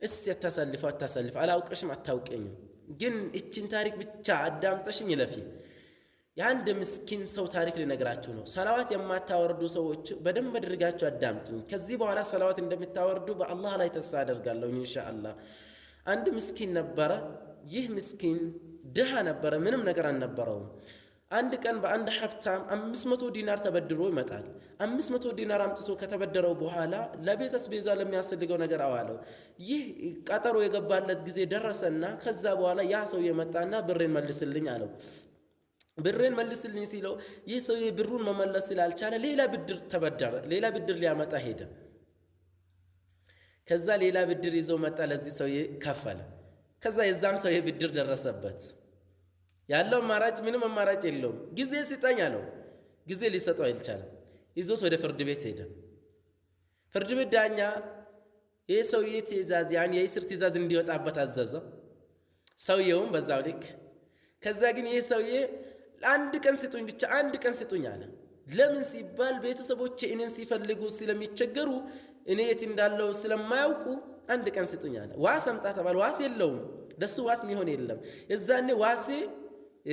እስቲ አታሳልፈው አታሳልፈው፣ አላውቅሽም፣ አታውቀኝም፣ ግን እችን ታሪክ ብቻ አዳምጠሽኝ ይለፊ። የአንድ ምስኪን ሰው ታሪክ ልነግራችሁ ነው። ሰላዋት የማታወርዱ ሰዎች በደንብ አድርጋችሁ አዳምጡኝ። ከዚህ በኋላ ሰላዋት እንደምታወርዱ በአላህ ላይ ተስፋ አደርጋለሁ ኢንሻአላህ። አንድ ምስኪን ነበረ። ይህ ምስኪን ድሃ ነበረ፣ ምንም ነገር አልነበረውም። አንድ ቀን በአንድ ሀብታም 500 ዲናር ተበድሮ ይመጣል። 500 ዲናር አምጥቶ ከተበደረው በኋላ ለቤት አስቤዛ ለሚያስፈልገው ነገር አዋለው። ይህ ቀጠሮ የገባለት ጊዜ ደረሰና ከዛ በኋላ ያ ሰው የመጣና ብሬን መልስልኝ አለው። ብሬን መልስልኝ ሲለው ይህ ሰውዬ ብሩን መመለስ ስላልቻለ ሌላ ብድር ተበደረ። ሌላ ብድር ሊያመጣ ሄደ። ከዛ ሌላ ብድር ይዞ መጣ። ለዚህ ሰውዬ ከፈለ። ከዛ የዛም ሰውዬ ብድር ደረሰበት። ያለው አማራጭ ምንም አማራጭ የለውም። ጊዜ ስጠኝ አለው። ጊዜ ሊሰጠው አልቻለም። ይዞት ወደ ፍርድ ቤት ሄደ። ፍርድ ቤት ዳኛ ይህ ሰውዬ ትእዛዝ ያን የእስር ትእዛዝ እንዲወጣበት አዘዘ። ሰውየውም በዛው ልክ። ከዛ ግን ይህ ሰውዬ አንድ ቀን ስጡኝ ብቻ አንድ ቀን ስጡኝ አለ። ለምን ሲባል ቤተሰቦቼ እኔን ሲፈልጉ ስለሚቸገሩ እኔ የት እንዳለው ስለማያውቁ አንድ ቀን ስጡኝ አለ። ዋስ አምጣ ተባለ። ዋስ የለውም፣ ለሱ ዋስ የሚሆን የለም። የዛኔ ዋሴ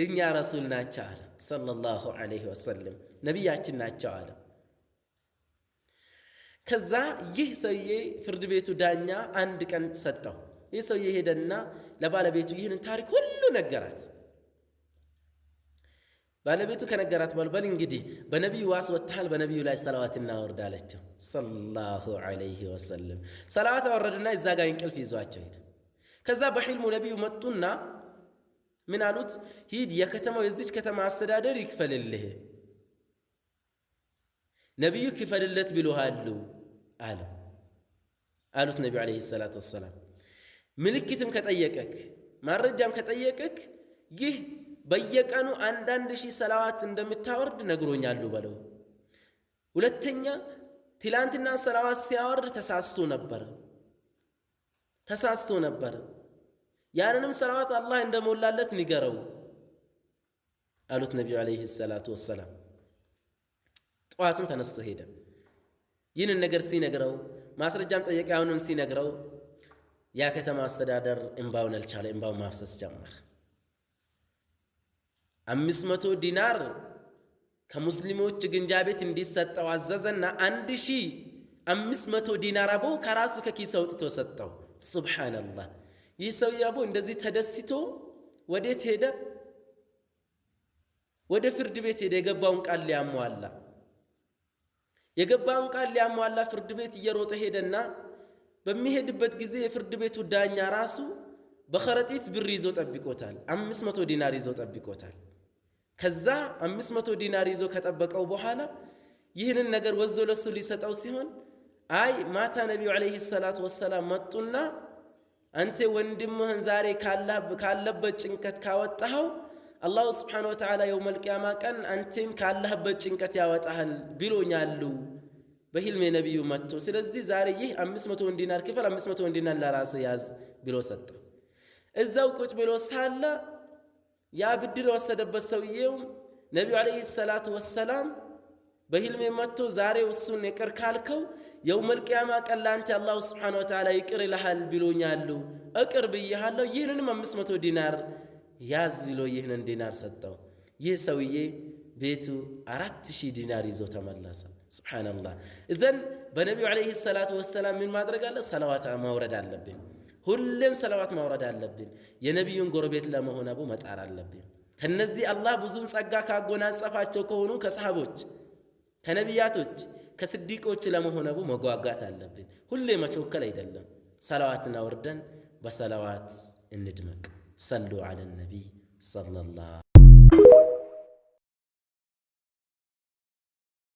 እኛ ረሱል ናቸው አለ صلى الله عليه وسلم፣ ነቢያችን ናቸው አለ። ከዛ ይህ ሰውዬ ፍርድ ቤቱ ዳኛ አንድ ቀን ሰጠው። ይህ ሰውዬ ሄደና ለባለቤቱ ይህንን ታሪክ ሁሉ ነገራት። ባለቤቱ ከነገራት በኋላ በል እንግዲህ በነቢዩ ዋስ ወጥተሃል፣ በነቢዩ ላይ ሰላዋት እናወርድ አለችው። صلى الله عليه وسلم ሰላዋት አወረድና እዛ ጋር እንቅልፍ ይዟቸው ሄደ። ከዛ በሕልሙ ነቢዩ መጡና ምን አሉት? ሂድ የከተማው የዚች ከተማ አስተዳደር ይክፈልልህ፣ ነቢዩ ክፈልለት ብሎሃሉ አለ አሉት ነቢዩ عليه الصلاة والسلام። ምልክትም ከጠየቀክ ማረጃም ከጠየቀክ ይህ በየቀኑ አንዳንድ ሺህ ሰላዋት እንደምታወርድ ነግሮኛሉ በለው። ሁለተኛ ትላንትና ሰላዋት ሲያወርድ ተሳስቶ ነበር ተሳስቶ ነበር። ያንንም ሰላዋት አላህ እንደሞላለት ንገረው አሉት ነቢዩ ዓለይሂ ሰላቱ ወሰላም። ጠዋቱን ተነስቶ ሄደ። ይህንን ነገር ሲነግረው ማስረጃም ጠየቀ። አሁንም ሲነግረው ያ ከተማ አስተዳደር እምባውን አልቻለ፣ እምባውን ማፍሰስ ጀመር። 500 ዲናር ከሙስሊሞች ግንጃ ቤት እንዲሰጠው አዘዘና 1500 ዲናር አቦ ከራሱ ከኪሱ አውጥቶ ሰጠው። ሱብሓነላህ። ይህ ሰውዬ አቦ እንደዚህ ተደስቶ ወዴት ሄደ? ወደ ፍርድ ቤት ሄደ። የገባውን ቃል ሊያሟላ የገባውን ቃል ሊያሟላ ፍርድ ቤት እየሮጠ ሄደና በሚሄድበት ጊዜ የፍርድ ቤቱ ዳኛ ራሱ በከረጢት ብር ይዞ ጠብቆታል። 500 ዲናር ይዞ ጠብቆታል። ከዛ 500 ዲናር ይዞ ከጠበቀው በኋላ ይህንን ነገር ወዞ ለሱ ሊሰጠው ሲሆን አይ ማታ ነቢዩ عليه الصلاة والسلام መጡና አንተ ወንድምህን ዛሬ ካለበት ጭንቀት ካወጣኸው الله سبحانه وتعالى يوم القيامة ቀን አንተን ካለህበት ጭንቀት ያወጣሃል ብሎኛሉ በህልሜ ነቢዩ መጥቶ፣ ስለዚህ ዛሬ ይህ 500 ዲናር ክፈል፣ 500 ዲናር ለራስህ ያዝ ብሎ ሰጠው። እዛው ቁጭ ብሎ ሳለ ያ ብድር የወሰደበት ሰውዬው ነቢዩ عليه الصلاة والسلام በህልሜ መጥቶ ዛሬ እሱን ይቅር ካልከው يوم القيامة ቀን ለአንተ الله سبحانه وتعالى ይቅር ይልሃል ብሎኛሉ፣ እቅር ብያሃለሁ፣ ይህንንም 500 ዲናር ያዝ ብሎ ይህንን ዲናር ሰጠው። ይህ ሰውዬ ቤቱ 4000 ዲናር ይዞ ተመለሰ። سبحان الله። إذن በነቢዩ عليه الصلاة والسلام ምን ማድረግ አለ? ሰላዋት ማውረድ አለብን። ሁሌም ሰላዋት ማውረድ አለብን። የነቢዩን ጎረቤት ለመሆን አቡ መጣር አለብን። ከነዚህ አላህ ብዙን ጸጋ ካጎናጸፋቸው ከሆኑ ከሰሃቦች፣ ከነቢያቶች፣ ከስዲቆች ለመሆን አቡ መጓጓት አለብን። ሁሌ መቸኮል አይደለም። ሰላዋትን አውርደን በሰላዋት እንድመቅ። ሰሉ ዐለ ነቢይ ሰለላሁ